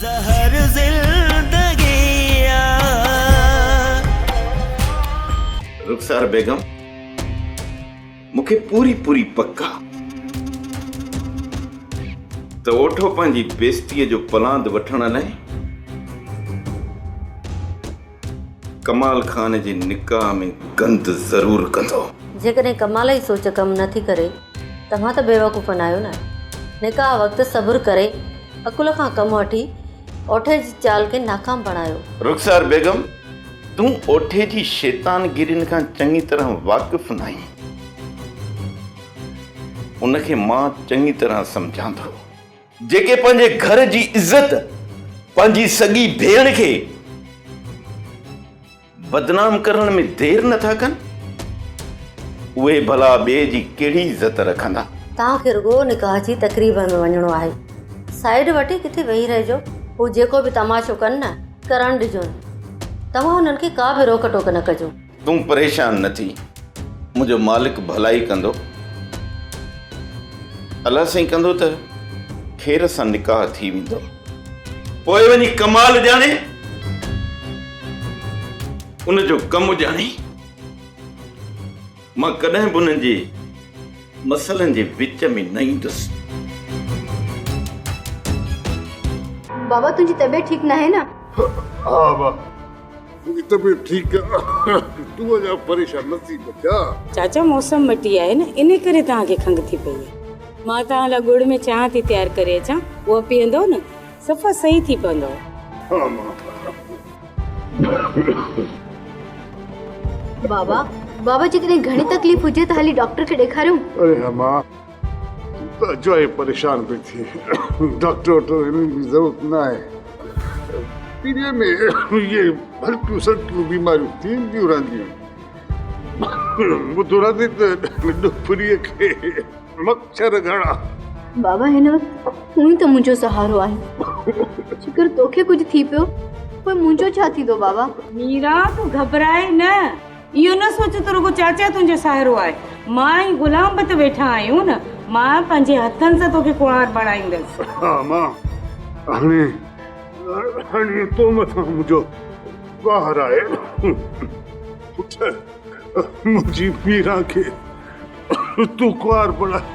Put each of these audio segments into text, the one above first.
زهر زندگي آ. رخسار بيگم، مون کي پوري پوري پڪ آ ته اوٺو پنهنجي بيستيء جو پلاند وٺڻ لاء ڪمال خان جي نڪاح ۾ گند ضرور ڪندو. جيڪڏهن ڪمال جي سوچ ڪم نه ٿي ڪري، توهان ته بيوقوف ناهيو نه؟ نڪاح وقت صبر ڪري، عقل کان ڪم وٺي، اوٺي جي چال کي ناڪام بڻايو. رخسار بيگم، تون اوٺي جي شيطانگيرين کان چڱي طرح واقف ناهين. ان کي مان چڱي طرح سمجهان ٿو. جيڪي پنهنجي گهر جي عزت پنهنجي سڳي ڀيڻ کي بدنام ڪرڻ ۾ دير نه ٿا ڪن، اهي ڀلا ٻئي جي ڪهڙي عزت رکندا؟ توهان کي رڳو نڪاح جي تقريب ۾ وڃڻو آهي. سائيڊ وٺي ڪٿي ويهي رهجو. هو جيڪو به تماشو ڪن نه، ڪرڻ ڏجون. توهان انهن کي ڪا به روڪ ٽوڪ نه ڪجو. تون پريشان نه ٿي، منهنجو مالڪ ڀلائي ڪندو. الله سائين ڪندو ته خير سان نڪاح ٿي ويندو. پوء وڃي ڪمال ڄاڻي، ان جو ڪم ڄاڻي. مان ڪڏهن به انهن جي مسئلن جي وچ ۾ نه ايندس. بابا تنهنجي طبيعت ٺيڪ ناهي نه؟ ها بابا منهنجي طبيعت ٺيڪ آ تون اڃا پريشان نه ٿي بچا. چاچا موسم مٽي آهي نه انهي ڪري توهان کي کنگهه ٿي پئي آهي. مان توهان لاء ڳڙ ۾ چانهه ٿي تيار ڪري اچان اها پيئندؤ نه صفا صحيح ٿي پوندؤ. ها مان. بابا بابا جيڪڏهن گهڻي تڪليف هجي ته هلي ڊاڪٽر کي ڏيکاريون. اري هما تون ته اجائي پريشان پئي ٿئين. ڊاڪٽر وٽ وڃڻ جي ضرورت نه آهي. پيريء ۾ اهي هلڪيون سلڪيون بيماريون ٿينديون رهنديون آهن. ٻڌو نه اٿئي ته ڏڦريء کي مڇر گهڻا. بابا هن وقت تون ئي ته منهنجو سهارو آهين. جيڪر توکي ڪجهه ٿي پيو پوء منهنجو ڇا ٿيندو بابا. ميرا تون گهٻراء نه. اهو نه سوچ ته رڳو چاچا تنهنجو ساهرو آهي. مان ۽ غلام به ته ويٺا آهيون نه. مان پنهنجي هٿن سان توکي ڪنوار بڻائيندس. ها امان هاڻي هاڻي تو مٿان منهنجو بار آهي. پٽ منهنجي ميران کي تون ڪنوار بڻائي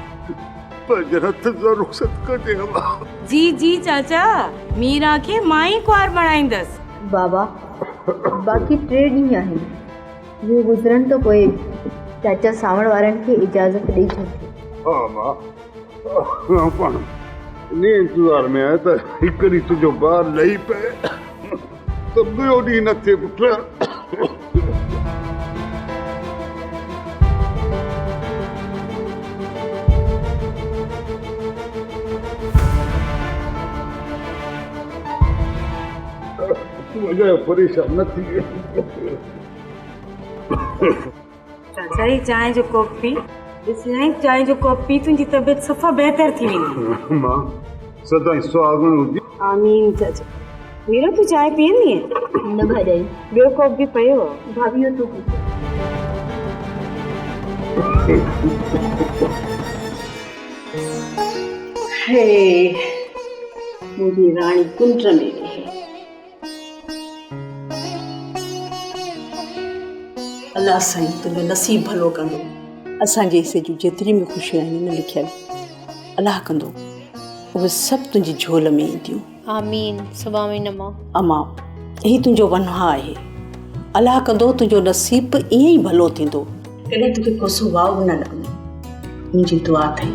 پنهنجي هٿ سان رخصت ڪجي امان. جي جي چاچا ميران کي مان ئي ڪنوار بڻائيندس. بابا باقي ٽي ڏينهن آهن، اهي گذرن ته پوء چاچا سانوڻ وارن کي اجازت ڏئي ڇڏجو. ها مان پاڻ انهيء انتظار ۾ آهيان ته هڪ ڏينهن تنهنجو بار لهي پئي ته ٻيو ڏينهن نه ٿئي پٽ. تون اجايو پريشان نه ٿي. چاچا هي چانهه جو ڪوپ پي. ڏس سائين چانهه جو ڪوپ پي تنهنجي طبيعت صفا بهتر ٿي ويندي. مان سدائين سهاڳڻ هجي. آمين چاچا. ميرا تون چانهه پيئندينء؟ نه ڀاڄائي. ٻيو ڪوپ به پيو آ. ڀاڀي اهو تون پي. هي منهنجي راڻي ڪنڊ ۾ ويهي. الله سائين تنهنجو نصيب ڀلو ڪندو. اسان جي حصي جون جيتريون به خوشيون آهن نه لکيل الله ڪندو اهي سڀ تنهنجي جهول ۾ اينديون. آمين سڀاوين اما. اما هي تنهنجو ونواهه آهي الله ڪندو تنهنجو نصيب به ائين ئي ڀلو ٿيندو. ڪڏهن توکي ڪوسو واء به نه لڳندو منهنجي دعا اٿئي.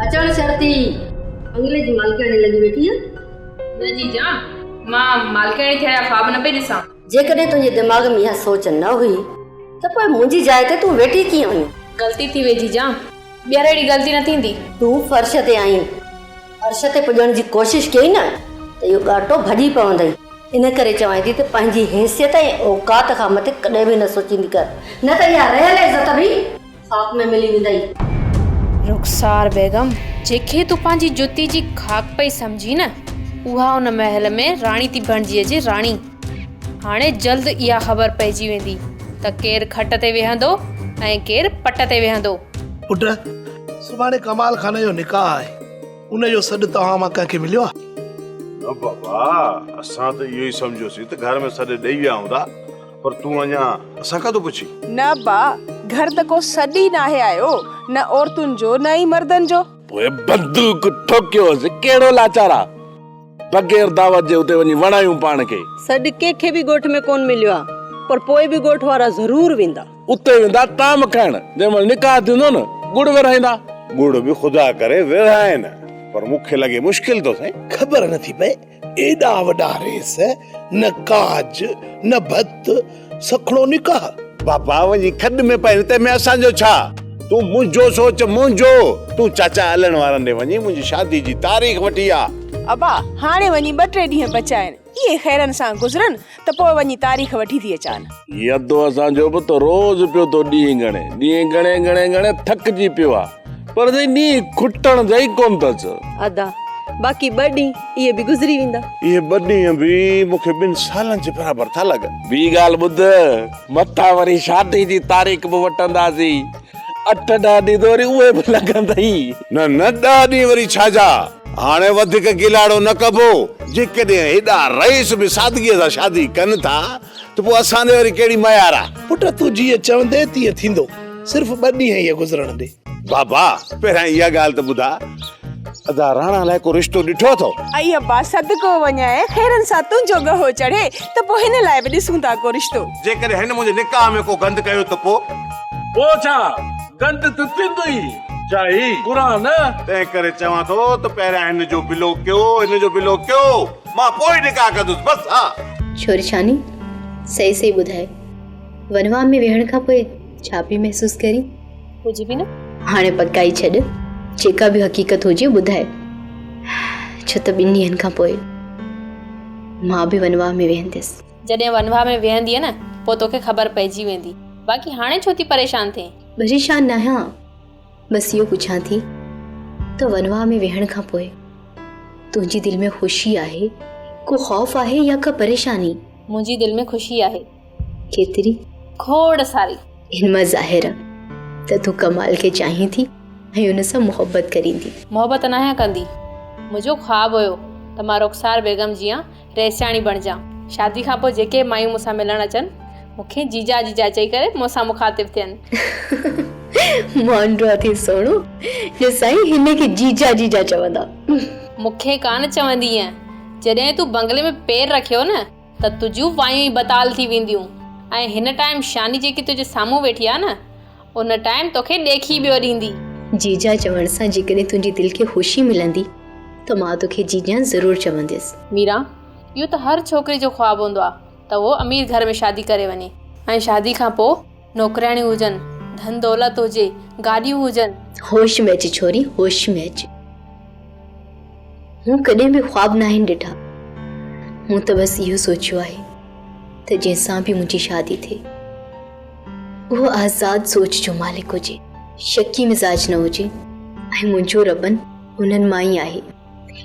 اچڻ شرط ئي بنگلي جي مالڪياڻي لڳي ويٺي آهين. نه جيجا، مان مالڪياڻي ٿيڻ جا خواب نه پئي ڏسان. جيڪڏهن تنهنجي دماغ ۾ اها سوچ نه هئي ته پوء منهنجي جاء تي تون ويٺي ڪيئن هئين؟ غلطي ٿي وئي جيجا، ٻيهر اهڙي غلطي نه ٿيندي. تون فرش تي آهين، عرش تي پڄڻ جي ڪوشش ڪيئي نه ته اهو ڳاٽو ڀڄي پوندئي. ان ڪري چوانء ٿي ته پنهنجي حيثيت ۽ اوقات کان مٿي ڪڏهن به نه سوچيندي ڪر، نه ته اها رهيل عزت به خاڪ ۾ ملي ويندئي. رخسار بيگم، جنهن کي تون پنهنجي جتي جي خاڪ پئي سمجهين نه، اها ان محل ۾ راڻي ٿي بڻجي اچي، راڻي. هاڻي جلد اها خبر پئجي ويندي ته ڪير کٽ تي ويهندو ۽ ڪير پٽ تي ويهندو. پٽ، سڀاڻي ڪمال خان جو نڪاح آهي. ان جو سڏ توهان مان ڪنهن کي مليو آهي؟ نه بابا، اسان ته اهو ئي سمجهيوسين ته گهر ۾ سڏ ڏئي ويا هوندا، پر تون اڃا اسان کان ٿو پڇين؟ نه با، گهر ته ڪو سڏ ئي ناهي آيو، نه عورتن جو نه ئي مردن جو. پوء بندوق ٺوڪيوس، ڪهڙو لاچار آ، بغير دعوت جي اتي وڃي وڻايون پاڻ کي. سڏ ڪنهن کي به ڳوٺ ۾ ڪونه مليو آ، پر پوء به ڳوٺ وارا ضرور ويندا. اتي ويندا طعام کائڻ، جنهن مهل نڪاح ٿيندو نه، ڳڙ ورهائيندا. ڳڙ به خدا ڪري ورهائين، پر مون کي لڳي مشڪل ٿو سائين. خبر نٿي پئي، ايڏا وڏا ريس، نه ڪاج، نه ڀت، سکڻو نڪاح. بابا وڃي کڏ ۾ پئين، تنهن ۾ اسان جو ڇا؟ تون منهنجو سوچ، منهنجو. تون چاچا علڻ وارن ڏي وڃي منهنجي شادي جي تاريخ وٺي آ. ابا، هاڻي وڃي ٻه ٽي ڏينهن بچائين. اهي خيرن سان گذرن ته پوء وڃي تاريخ وٺي ٿي اچان. هي ادو اسان جو به ته روز پيو ٿو ڏينهن ڳڻي. ڏينهن ڳڻي ڳڻي ڳڻي ٿڪجي پيو آ. پر سائين ڏينهن کٽڻ جا ئي ڪونه اٿس. ادا، باقي ٻه ڏينهن اهي به گذري ويندا. اهي ٻه ڏينهن به مون کي ٻن سالن جي برابر ٿا لڳن. ٻي ڳالهه ٻڌ، مٿان وري شادي جي تاريخ به وٺنداسين. اٺ ڏهه ڏينهن ته وري اهي به لڳندئي. نه نه ڏهه ڏينهن وري ڇا جا؟ هاڻي وڌيڪ گيلاڙو نه ڪبو. جيڪڏهن هيڏا رئيس به سادگيء سان شادي ڪن ٿا ته پوء اسان ڏي وري ڪهڙي ميار آ؟ پٽ تون جيئن چوندين تيئن ٿيندو. صرف ٻه ڏينهن اهي گذرڻ ڏي. بابا پهريان اها ڳالهه ته ٻڌاء، ادا راڻا لاء ڪو رشتو ڏٺو اٿو؟ ائي ابا صدقو وڃانء، خيرن سان تنهنجو ڳهو چڙهي ته پوء هن لاء به ڏسون ٿا ڪو رشتو. جيڪڏهن هن منهنجي نڪاح ۾ ڪو گند ڪيو ته پوء؟ پوء ڇا، گند ته ٿيندو ئي. چاهي قرآن. تنهن ڪري چوان ٿو ته پهريان هن جو بلو ڪيو، هن جو بلو ڪيو، مان پوء ئي نڪاح ڪندس، بس ها. ڇوري شاني، صحيح صحيح ٻڌاء، ونواهه ۾ ويهڻ کان پوء ڇا پئي محسوس ڪرين؟ ڪجهه به نه. هاڻي پڪائي ڇڏ، جيڪا به حقيقت هجي ٻڌاء، ڇو ته ٻن ڏينهن کان پوء مان به ونواهه ۾ ويهنديس. جڏهن ونواهه ۾ ويهندينء نه، پوء توکي خبر پئجي ويندي. باقي هاڻي ڇو ٿي پريشان ٿئين؟ پريشان ناهيان، بس اهو پڇان ٿي ته ونواهه ۾ ويهڻ کان پوء تنهنجي دل ۾ خوشي آهي، ڪو خوف آهي يا ڪا پريشاني؟ منهنجي دل ۾ خوشي آهي. ڪيتري؟ کوڙ ساري. ان مان ظاهر آ ته تون ڪمال کي چاهين ٿي ۽ ان سان محبت ڪرين ٿي. محبت ناهيان ڪندي. منهنجو خواب هيو ته مان رخسار بيگم جيان رئيسياڻي بڻجان. شادي کان پوء جيڪي به مايون مون سان ملڻ اچن، مون کي جيجا جيجا چئي ڪري مون سان مخاطب ٿين. مانڊو ٿي سهڻو جو سائين هن کي جيجا جيجا چوندا. مون کي ڪانه چوندينء. جڏهن تون بنگلي ۾ پير رکيو نه ته تنهنجون وايون ئي بتال ٿي وينديون ۽ هن ٽائيم شاني جيڪي تنهنجي سامهون ويٺي آ نه ان ٽائيم توکي ڏيکي ٻيو ڏيندي. جيجا چوڻ سان جيڪڏهن تنهنجي دل کي خوشي ملندي ته مان توکي جيجان ضرور چونديس. ميران، اهو ته هر ڇوڪري جو خواب هوندو آ ته اهو امير گهر ۾ شادي ڪري وڃي ۽ شادي کان پوء نوڪرياڻيون هجن، ڌن دولت هجي، گاڏيون هجن. هوش ۾ اچ ڇوري هوش ۾ اچ. مون ڪڏهن به خواب ناهن ڏٺا. مون ته بس اهو سوچيو آهي ته جنهن سان به منهنجي شادي ٿئي اهو آزاد سوچ جو مالڪ هجي، شڪي مزاج نه هجي ۽ منهنجو ربن انهن مان ئي آهي.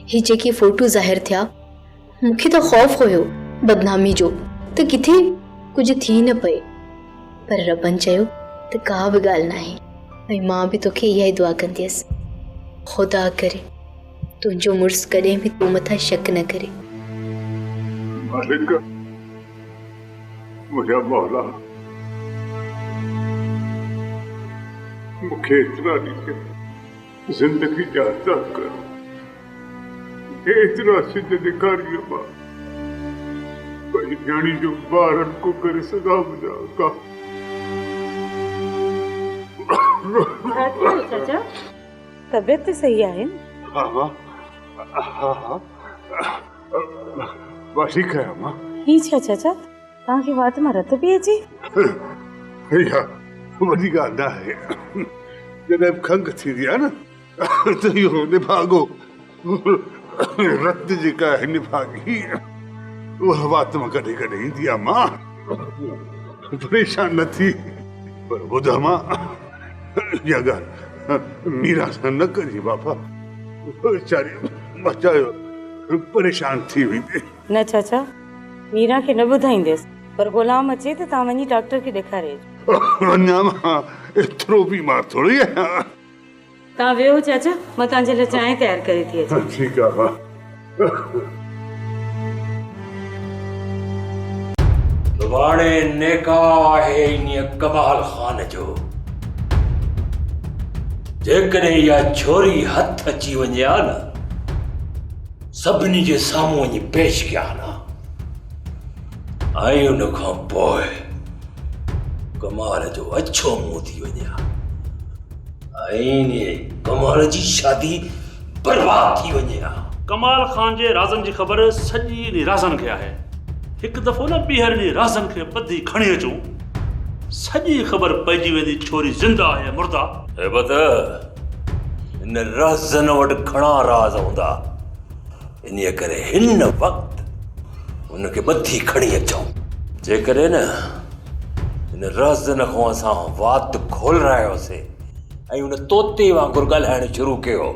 هي جيڪي فوٽو ظاهر ٿيا مون کي ته خوف هيو بدنامي جو ته ڪٿي ڪجهه ٿي نه پئي پر ربن چيو ته ڪا به ڳالهه ناهي ۽ مان به توکي اها ئي دعا ڪنديس خدا ڪري تنهنجو مڙس ڪڏهن به تو مٿان شڪ نه ڪري. مالڪ منهنجا مولا مون کي ايترا ڏينهن زندگي جا عطا ڪر. ايترا سج ڏيکاري مان پنهنجي نياڻي جو بار هلڪو ڪري سگهان منهنجا آقا. ڇا ٿيو چاچا طبيعت ته صحيح آهي نه؟ ها ها ها ها مان ٺيڪ آهيان مان. هي ڇا چاچا توهان کي وات مان رت پئي اچي؟ اها وڏي ڳالهه نه آهي. جڏهن به کنگهه ٿيندي آهي نه ته اهو نڀاڳو رت جيڪا آهي نڀاڳي اها وات مان ڪڏهن ڪڏهن ايندي آهي مان پريشان نه ٿي پر ٻڌ امان اها ڳالهه ميرا سان نه ڪجي بابا ويچاري بچايو پريشان ٿي ويندي. نه چاچا. ميران کي نه ٻڌائينديس، پر غلام اچي ته توهان وڃي ڊاڪٽر کي ڏيکاري اچو. اڃا مان ايترو بيمار ٿوري آهيان. توهان ويهو چاچا، مان توهان جي لاء چانهه تيار ڪري ٿي اچان. ٺيڪ آهي. سڀاڻي نڪاح آهي انهيء ڪمال خان جو. جيڪڏهن اها ڇوري هٿ اچي وڃي ها نه، سڀني جي سامهون وڃي پيش ڪيان ها ۽ ان کان پوء ڪمال جو اڇو منهن ٿي وڃي ها ۽ انهيء ڪمال جي شادي برباد ٿي وڃي ها. ڪمال خان جي رازن جي خبر سڄي انهي رازن کي آهي. هڪ دفعو نه ٻيهر انهي رازن کي ٻڌي کڻي اچون. سڄي خبر پئجي ويندي ڇوري زنده آهي يا مرده. هيبت، ان رازن وٽ گهڻا راز هوندا، انهيء ڪري هن وقت ان کي ٻڌي کڻي اچون. جيڪڏهن نه ان رازن کان اسان وات کولرايوسين ۽ ان طوطي وانگر ڳالهائڻ شروع ڪيو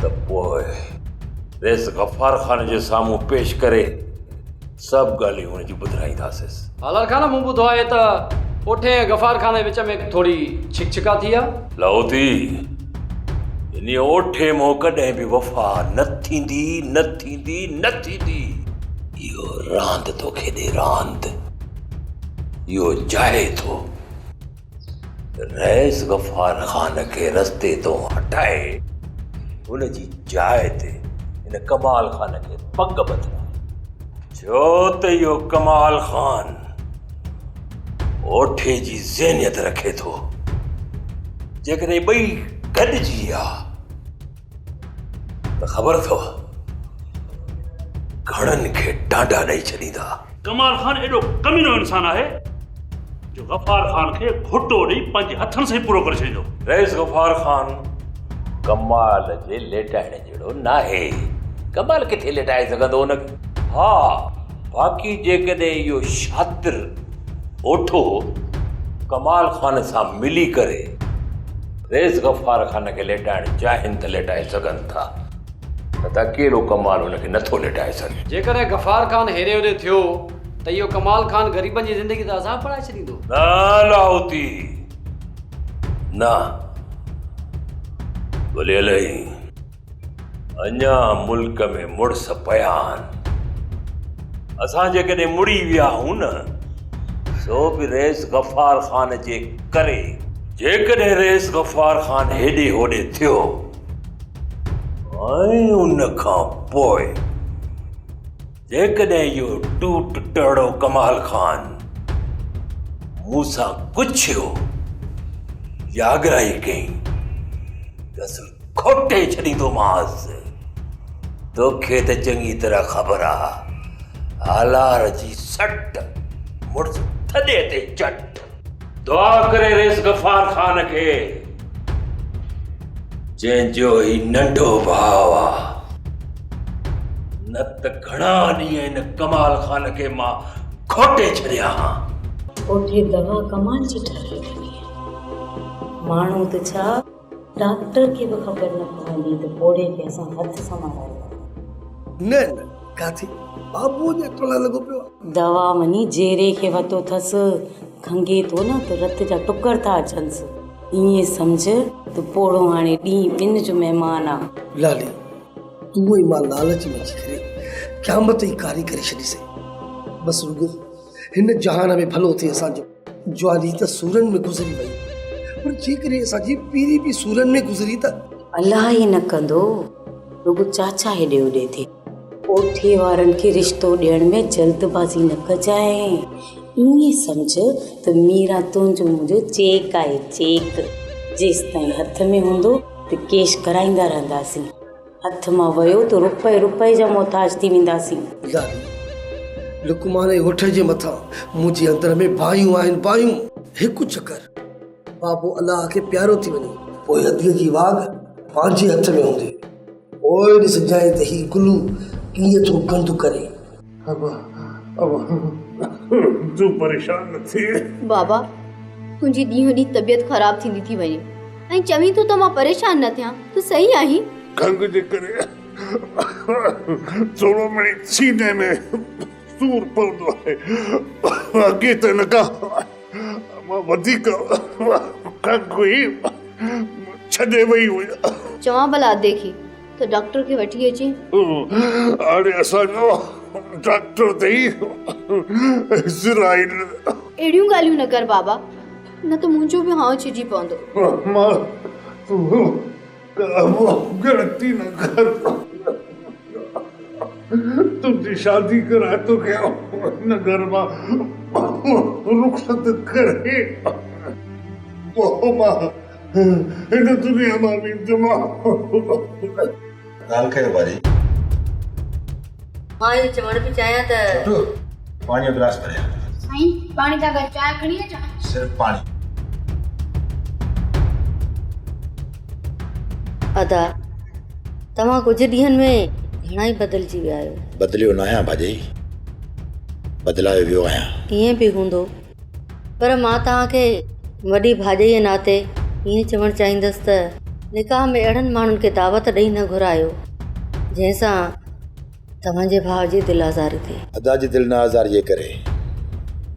ته پوء رئيس غفار خان جي سامهون پيش ڪري سڀ ڳالهيون هن جون ٻڌرائينداسين. هالار خان، مون ٻڌو آهي ته اوٺي ۽ غفار خان جي وچ ۾ ٿوري ڇڪ ڇڪا ٿي آ. لاهوتي، انهيء اوٺي مون ڪڏهن به وفا نه ٿيندي، نه ٿيندي، نه ٿيندي. اهو راند ٿو کيڏي، راند. اهو چاهي ٿو ته رئيس غفار خان کي رستي تون هٽائي ان جي جاء تي هن ڪمال خان کي پڳ ٻڌرائي. ڇو ته اهو ڪمال خان اوٺي جي ذهنيت رکي ٿو. جيڪڏهن ٻئي گڏجي ويا ته خبر اٿو گهڻن کي ٽانڊا ڏئي ڇڏيندا. ڪمال خان ايڏو ڪمينو انسان آهي جو غفار خان کي گهوٽو ڏئي پنهنجي هٿن سان ئي پورو ڪري ڇڏيندو. رئيس غفار خان ڪمال جي ليٽائڻ جهڙو ناهي. ڪمال ڪٿي ليٽائي سگهندو ان کي. ها باقي جيڪڏهن اهو شاطر اوٺو ڪمال خان سان ملي ڪري رئيس غفار خان کي ليٽائڻ چاهين ته ليٽائي سگهن ٿا، نه ته اڪيلو ڪمال هن کي نٿو ليٽائي سگهي. جيڪڏهن غفار خان هيڏي هوڏي ٿيو ته اهو ڪمال خان غريبن جي زندگي ته عذاب بڻائي ڇڏيندو. نه لاهوتي نه، ولي الائي اڃا ملڪ ۾ مڙس پيا آهن. اسان جيڪڏهن مڙي ويا آهيون نه، سو به رئيس غفار خان جي ڪري. جيڪڏهن رئيس غفار خان هيڏي هوڏي ٿيو ۽ ان کان پوء جيڪڏهن اهو ٽوٽ ٽهڙو ڪمال خان مون سان ڪڇيو يا اڳرائي ڪئي ته اصل کوٽي ڇڏيندومانس. توکي ته چڱي طرح خبر آ، هالار جي سٽ مڙس ٿڏي تي چٽ. دعا ڪري رئيس غفار خان کي، جنهن جو هي ننڍو ڀاء آ، نه ته گهڻا ڏينهن هن ڪمال خان کي مان کوٽي ڇڏيان ها. اوٺي دوا ڪمال جي ٺاهي ڏني آ. ماڻهو ته ڇا ڊاڪٽر کي به خبر نه پوندي ته پوڙهي کي اسان هٿ سان مارايو آهي. نه نه ڪاٿي بابو اڃا ٽولا لڳو پيو آ. دوا وڃي جيري کي وتو ٿس، کنگهي ٿو نه ته رت جا ٽڪر ٿا اچنس. ائين سمجهه ته پوڙهو هاڻي ڏينهن ٻن جو مهمان آ. لالي تون ۽ مان لالچ ۾ اچي ڪري قيامت ئي ڪاري ڪري ڇڏيسين. بس رڳو هن جهان ۾ ڀلو ٿئي اسان جو. جواني ته سورن ۾ گذري وئي پر جيڪڏهن اسان جي پيري به سورن ۾ گذري ته. الله ئي نه ڪندو، رڳو چاچا هيڏي هوڏي ٿئي. اوٺي وارن کي رشتو ڏيڻ ۾ جلد بازي نه ڪجانء. ائين سمجهه ته ميران تنهنجو منهنجو چيڪ آهي، چيڪ. جيستائين هٿ ۾ هوندو ته ڪيش ڪرائيندا رهنداسين. هٿ مان ويو ته رپئي رپئي جا محتاج ٿي وينداسين. لالي، لقمان ۽ هوٺ جي مٿان منهنجي اندر ۾ باهيون آهن، باهيون. هڪ چڪر بابو الله کي پيارو ٿي وڃي، پوء اديء جي واڳ پنهنجي هٿ ۾ هوندي. پوء ڏسجانء ته هي گلو ڪيئن ٿو گند ڪري. ابا، ابا، تون پريشان نه ٿيء. بابا، تنهنجي ڏينهون ڏينهن طبيعت خراب ٿيندي ٿي وڃي ۽ چوين ٿو ته مان پريشان نه ٿيان، تون صحيح آهين؟ کنگهه جي ڪري ٿورو مڙئي سيني ۾ سور پوندو آهي. اڳي ته هن کان مان وڌيڪ کنگهه هئي، ڇڏي وئي هئي. چوان ڀلا ادي کي ته ڊاڪٽر کي وٺي اچي. هاڻي اسان جو ڊاڪٽر اٿئي عزرائيل. اهڙيون ڳالهيون نه ڪر بابا، نه ته منهنجو به هانء ڇڄي پوندو. مان تون ڪا به ڳڻتي نه ڪر. تنهنجي شادي ڪرائي توکي هن گهر مان رخصت ڪري پوء مان هن دنيا مان ويندم. ڳالهه ڪيو ڀاڄي. مان اهو چوڻ پئي چاهيان ته. ڇوٽو، پاڻي جو گلاس ڀري آ. سائين، پاڻي سان گڏ چانهه کڻي اچان؟ صرف پاڻي. ادا، توهان ڪجهه ڏينهن ۾ گهڻا ئي بدلجي ويا آهيو. بدليو ناهيان ڀاڄائي، بدلايو ويو آهيان. ائين به هوندو، پر مان توهان کي وڏي ڀاڄائيء جي ناتي ائين چوڻ چاهيندس ته نڪاح ۾ اهڙن ماڻهن کي دعوت ڏئي نه گهرايو، جنهن سان توهان جي ڀاء جي دل آزاري ٿئي. ادا جي دل نه آزاري جي ڪري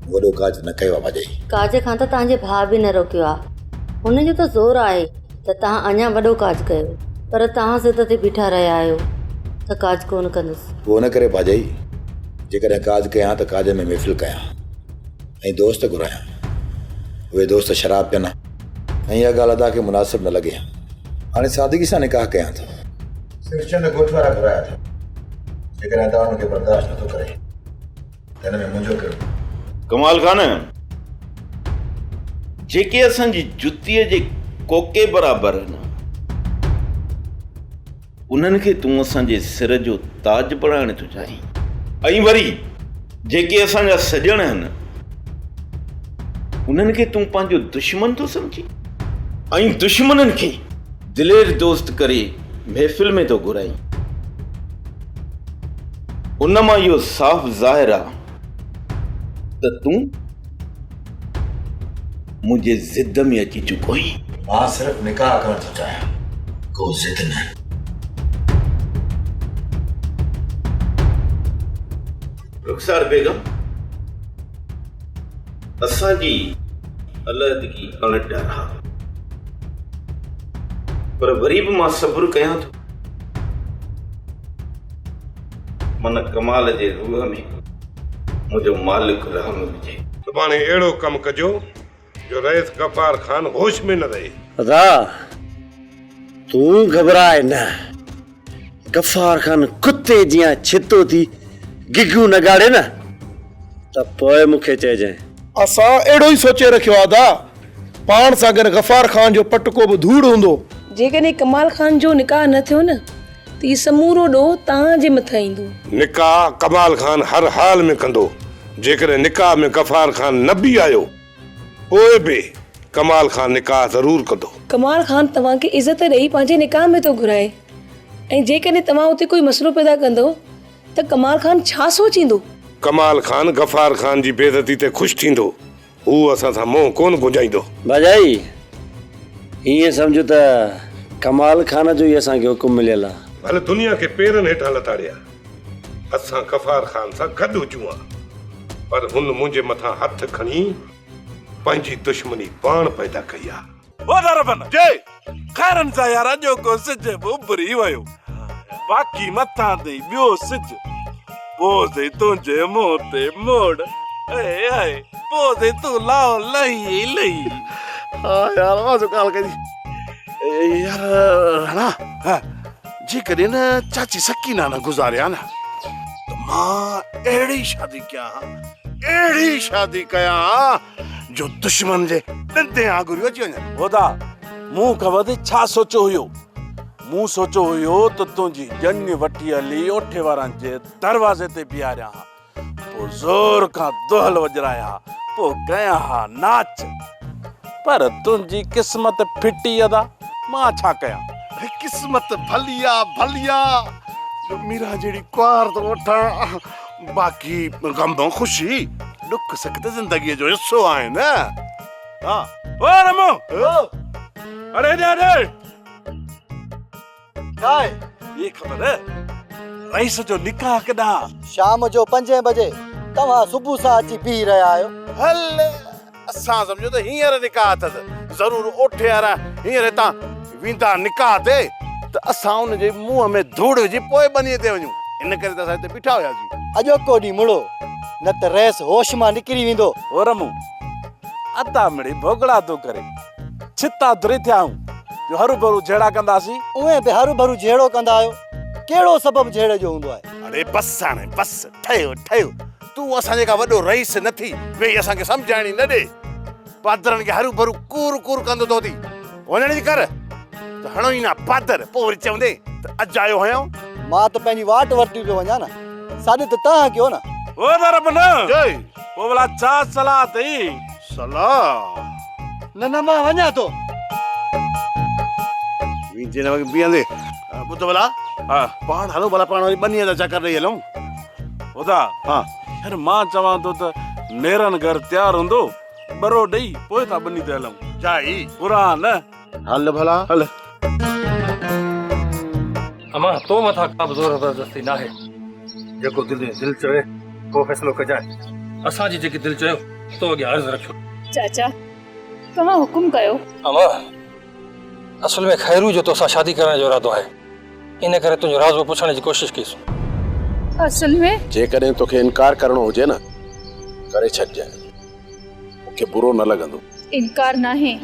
مون وڏو ڪاج نه ڪيو آ ڀاڄائي. ڪاج کان ته توهان جي ڀاء به نه روڪيو آ. هن جو ته زور آهي ته توهان اڃا وڏو ڪاج ڪيو پر توهان ضد تي بيٺا رهيا آهيو ته ڪاج ڪونه ڪندس. اهو ان ڪري ڀاڄائي جيڪڏهن ڪاج ڪيان ته ڪاج ۾ محفل ڪيان ۽ دوست گهرايان. اهي دوست شراب پين ها ۽ اها ڳالهه ادا کي مناسب نه لڳي ها. هاڻي سادگي سان نڪاح ڪيان ٿو. صرف چند ڳوٺ وارا گهرايا اٿم. جيڪڏهن ادا ان کي برداشت نٿو ڪري ته ان ۾ منهنجو ڪهڙو ڏوهه؟ ڪمال خان، جيڪي اسان جي جتيء جي ڪوڪي برابر آهن، انهن کي تون اسان جي سر جو تاج بڻائڻ ٿو چاهين ۽ وري جيڪي اسان جا سڄڻ آهن، انهن کي تون پنهنجو دشمن ٿو سمجهين ۽ دشمنن کي دلير دوست ڪري محفل ۾ ٿو گهرائين. ان مان اهو صاف ظاهر آ ته تون منهنجي ضد ۾ اچي چڪو آهين. مان صرف نڪاح ڪرڻ ٿو چاهيان، ڪو ضد نه. رخسار بيگم، اسان جي علحدگي اڻٽر آ، پر وري به مان صبر ڪيان ٿو. من ڪمال جي روح ۾ منهنجو مالڪ رحم وجهي. سڀاڻي اهڙو ڪم ڪجو جو رئيس غفار خان هوش ۾ نه رهي. ادا تون گهٻراء نه. غفار خان ڪتي جيان ڇتو ٿي گگهون نه ڳاڙي نه ته پوء مون کي چئجانء. اسان اهڙو ئي سوچي رکيو آ ادا. پاڻ سان گڏ غفار خان جو پٽڪو به ڌوڙ هوندو. جيڪڏهن ڪمال خان جو نڪاح نه ٿيو نه ته هي سمورو ڏوهه توهان جي مٿان ايندو. نڪاح ڪمال خان هر حال ۾ ڪندو. جيڪڏهن نڪاح ۾ غفار خان نه به آيو پوء به ڪمال خان نڪاح ضرور ڪندو. ڪمال خان توهان کي عزت ڏئي پنهنجي نڪاح ۾ ٿو گهرائي ۽ جيڪڏهن توهان اتي ڪوئي مسئلو پيدا ڪندؤ ته ڪمال خان ڇا سوچيندو؟ ڪمال خان غفار خان جي بيعزتي تي خوش ٿيندو. هو اسان سان منهن ڪونه گهنجائيندو. ڀاڄائي، ائين سمجهه ته ڪمال خان جو ئي اسان کي حڪم مليل آ. ڀل دنيا کي پيرن هيٺان لتاڙي ها، اسان غفار خان سان گڏ هجون ها، پر هن منهنجي مٿان هٿ کڻي پنهنجي دشمني پاڻ پيدا ڪئي آ. او دربن! جي! خيرن سان يار اڄوڪو سج به اڀري ويو. باقي مٿان تي ٻيو سج. پوء سي تنهنجي منهن تي موڙ. اي اي پوء سي تون لاهو لهي ئي لهي. ها يار واجب ڳالهه ڪئي. يار راڻا جيڪڏهن نه چاچي سڪينا نه گذاري ها نه ته مان اهڙي شادي ڪيان ها اهڙي شادي ڪيان ها جو دشمن جي ڏندين آڱريون اچي وڃن. هودا، مون کان وڌ ڇا سوچيو هيو؟ مون سوچيو هيو ته تنهنجي ڄڃ وٺي هلي اوٺي وارن جي دروازي تي بيهاريان ها، پوء زور کان دهل وڄرايان ها، پوء ڪيان ها ناچ. پر تنهنجي قسمت ڦٽي ادا، مان ڇا ڪيان؟ قسمت ڀلي آ، ڀلي آ، جو ميران جهڙي ڪنوار ٿو وٺان. باقي غم خوشي، ڏک سک ته زندگيء جو حصو آهن. ها. او رمو! اڙي هيڏي اڙي! ڇا آهي؟ ڏي خبر، رئيس جو نڪاح ڪڏهن آ؟ شام جو پنجين بجي. توهان صبح سان اچي بيهي رهيا آهيو. هل، اسان سمجهيو ته هينئر نڪاح اٿس، ضرور اوٺي وارا هينئر هتان ويندا نڪاح تي ته اسان ان جي منهن ۾ ڌوڙ وجهي پوء ٻنيء تي وڃون، ان ڪري ته اسان هتي بيٺا هياسين. اڄوڪو ڏينهن مڙو، نه ته رئيس هوش مان نڪري ويندو. او رمون، ادا مڙئي ڀوڳڙا ٿو ڪري. ڇتا ڌري ٿيا آهيون جو هروڀرو جهيڙا ڪنداسين. اوهين به هروڀرو جهيڙو ڪندا آهيو. ڪهڙو سبب جهيڙي جو هوندو آهي؟ اڙي بس هاڻي بس، ٺهيو ٺهيو. تون اسان جي کان وڏو رئيس نه ٿي، ويهي اسان کي سمجهائڻي نه ڏي. پادرن کي هروڀرو ڪور ڪور ڪندو ٿو اٿي. وڃڻ جي ڪر ته هڻو ئي نه پادر، پوء وري چوندين ته اجايو هنيو. مان ته پنهنجي واٽ ورتي پيو وڃان نه. سڏ ته تنهن ڪيو نه. او ته رب نه. پوء ڀلا ڇا صلاح اٿئي؟ صلاح؟ نه نه مان وڃان ٿو. ويندي نه بيهندي. ٻڌ ڀلا. ها. پاڻ هلون ڀلا پاڻ وري ٻنيء جا چڪر ڏئي هلون. ادا. ها. يار مان چوان ٿو ته نيرن گهر تيار هوندو ٻرو ڏئي پوء ٿا ٻني تي هلون. جائي. قرآن. هل ڀلا. هل. امان تو مٿان ڪا به زور زبردستي ناهي. جيڪو دل دل چوي اهو فيصلو ڪجانء. اسان جي جيڪي دل چيو تو اڳيان عرض رکيو. چاچا توهان حڪم ڪيو. امان اصل ۾ خيرو جو توسان شادي ڪرڻ جو ارادو آهي ان ڪري تنهنجو راضپو پڇڻ جي ڪوشش ڪئي سون. اصل ۾. جيڪڏهن توکي انڪار ڪرڻو هجي نه ڪري ڇڏجانء مون کي برو نه لڳندو. انڪار ناهي.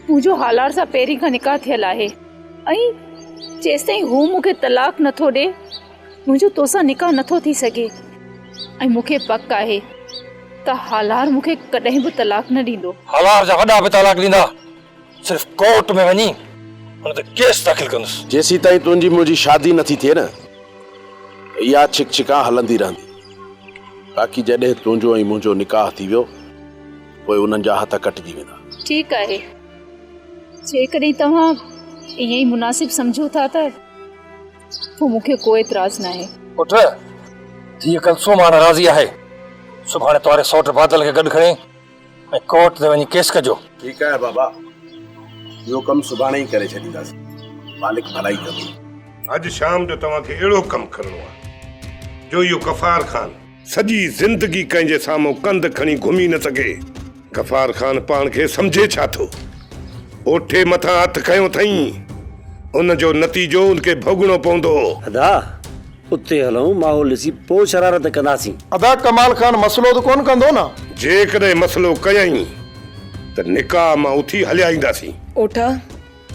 منهنجو هالار سان پهرين کان نڪاح ٿيل آهي ۽ جيستائين هو مون کي طلاق نٿو ڏي منهنجو توسان نڪاح نٿو ٿي سگهي ۽ مون کي پڪ آهي ته هالار مون کي ڪڏهن به طلاق نه ڏيندو. هالار جا وڏا به طلاق ڏيندا، صرف ڪورٽ ۾ وڃي هن تي ڪيس داخل ڪندس. جيسيتائين تنهنجي منهنجي شادي نٿي ٿئي نه ته اها ڇڪ ڇڪان هلندي رهندي. باقي جڏهن تنهنجو ۽ منهنجو نڪاح ٿي ويو پوء انهن جا هٿ ڪٽجي ويندا. ٺيڪ آهي، جيڪڏهن توهان ائين ئي مناسب سمجهو ٿا ته پوء مون کي ڪو اعتراض ناهي. پٽ، ڌيء ڪلثوم هاڻ راضي آهي. سڀاڻي توهاري سئوٽ بادل کي گڏ کڻي ۽ ڪورٽ تي وڃي ڪيس ڪجو. ٺيڪ آهي بابا، اهو ڪم سڀاڻي ئي ڪري ڇڏينداسين. مالڪ ڀلائي ڪندو. اڄ شام جو توهان کي اهڙو ڪم ڪرڻو آهي جو اهو غفار خان سڄي زندگي ڪنهن جي سامهون ڪنڌ کڻي گهمي نه سگهي. غفار خان پاڻ کي سمجهي ڇا ٿو؟ اوٺي مٿان هٿ کنيو اٿئين، ان جو نتيجو ان کي ڀوڳڻو پوندو. ادا، اتي هلون، ماحول ڏسي پوء شرارت ڪنداسين. ادا ڪمال خان مسئلو ته ڪونه ڪندو نه؟ جيڪڏهن مسئلو ڪيائين ته نڪاح مان اٿي هليا اينداسين. اوٺا،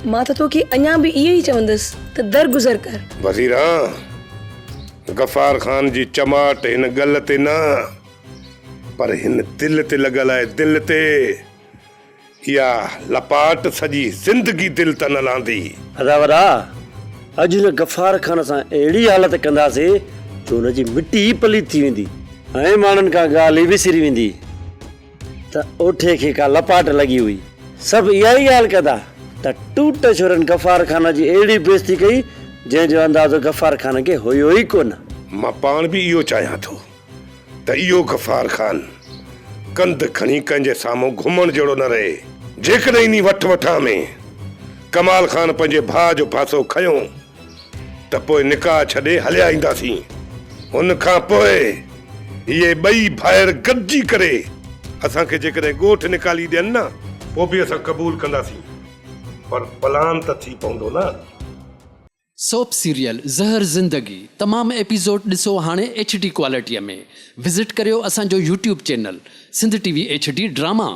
مان ته توکي اڃا به اهو ئي چوندس ته درگذر ڪر. وزيران، غفار خان جي چماٽ هن ڳل تي نه پر هن دل تي لڳل آهي، دل تي. اها لپاٽ سڄي زندگي دل تان نه لهندي. ادا وڏا، اڄ هن غفار خان سان اهڙي حالت ڪنداسين جو هن جي مٽي ئي پليت ٿي ويندي ۽ ماڻهن کان ڳالهه ئي وسري ويندي. ته اوٺي کي ڪا لپاٽ لڳي هئي. سڀ اها ئي ڳالهه ڪندا ته ٽوٽ ڇورن غفار خان جي اهڙي بيعزتي ڪئي، جنهن جو اندازو غفار خان کي هيو ئي ڪونه. مان پاڻ به اهو چاهيان ٿو ته اهو غفار خان ڪنڌ کڻي ڪنهن جي سامهون گهمڻ جهڙو نه رهي. جيڪڏهن انهي وٺ وٺان ۾ ڪمال خان پنهنجي ڀاء جو پاسو کنيو ته پوء نڪاح ڇڏي هليا اينداسين. ان کان پوء اهي ٻئي ڀائر گڏجي ڪري اسان کي جيڪڏهن ڳوٺ نڪالي ڏين نه. پوء به اسان قبول ڪنداسين. پر پلان ته ٿي پوندو نه. سوپ سيريل زهر زندگي تمام ايپيسوڊ ڏسو هاڻي ايڇ ڊي ڪوالٽي ۾ وزٽ ڪريو اسان جو YouTube channel Sindh T V H D drama.